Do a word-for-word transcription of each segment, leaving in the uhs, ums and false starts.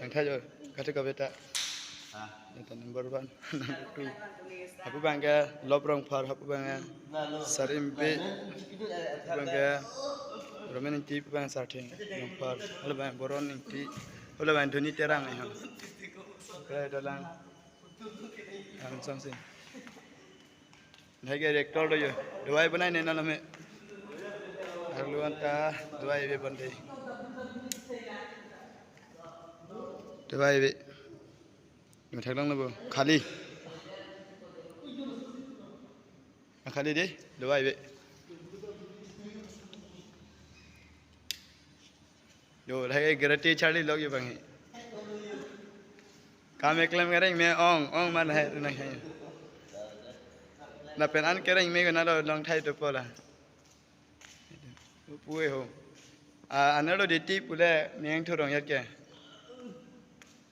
Ang thajo, katu kabeta. Neta number one, number two. Hapu abang ke Lop Rongphar, hapu abang ke Sarimbe, hapu abang ke Romen Ingti, hapu abang Sartheng Rongphar, hala abang Boron Ingti, hala abang Doni Terang, eh, ha. Ke dalang angsong si. Lahai ke reactor do jo. Dawai banai ne nalame. Arlo anta dawai ave bande. Dawai ave. Mathak lang na bo. Khali. Ah, khali de. Dawai ave. Jo, lahai ke karate charli lok jo abang he. Kam keklem kareng me ong, ong ma lahai nang hai. Lapen an kereng me ko nalo long thai to pola. Pue ho. Ah, analo diti pule meng thurong yat ke.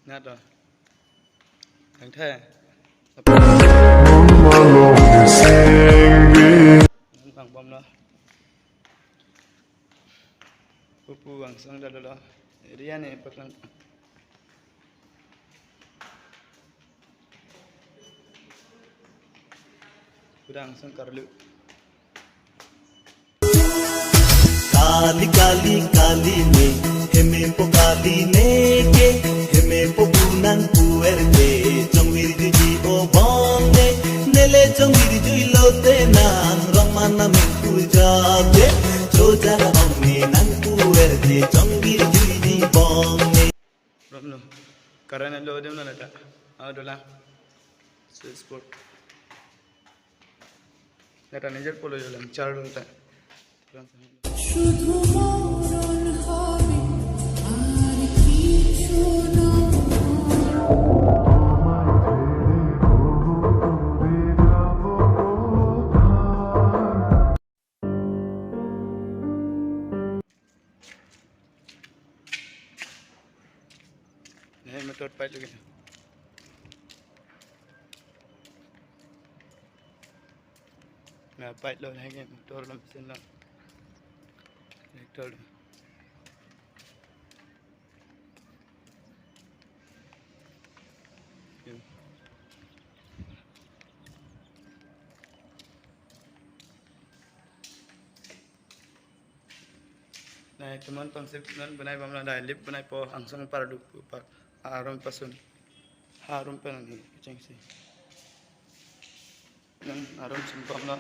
Na to. Thangthe. Bang bom lo. Pupu angsong dalo lo. Area ne paklang. Kuda angsong karlu. Kali kali kali me, hemepo kali me ke, hemepo punang puer ke, chongvir juiji o bong ne, nele chongvir juilo te nang, rong mana meng puja ke, choja ong ne nang puer ke, chongvir juiji bong ne. Romlo, karena lo dem lo nata, ah, dola, so sport. Neta নিজের polo jo lang char lo ta. শুধু মরণ হবে, আর কিছু নয়। Lahai motor pait lo ke. Na pait lo lahai ke motor lo mesin lo. Tractor lo. Yo. Nai teman tonsip non benai bamla dai lip benai po angsong pardu pak arum pasun. Harum pen ani kechengsi. Nang arum simpang lo.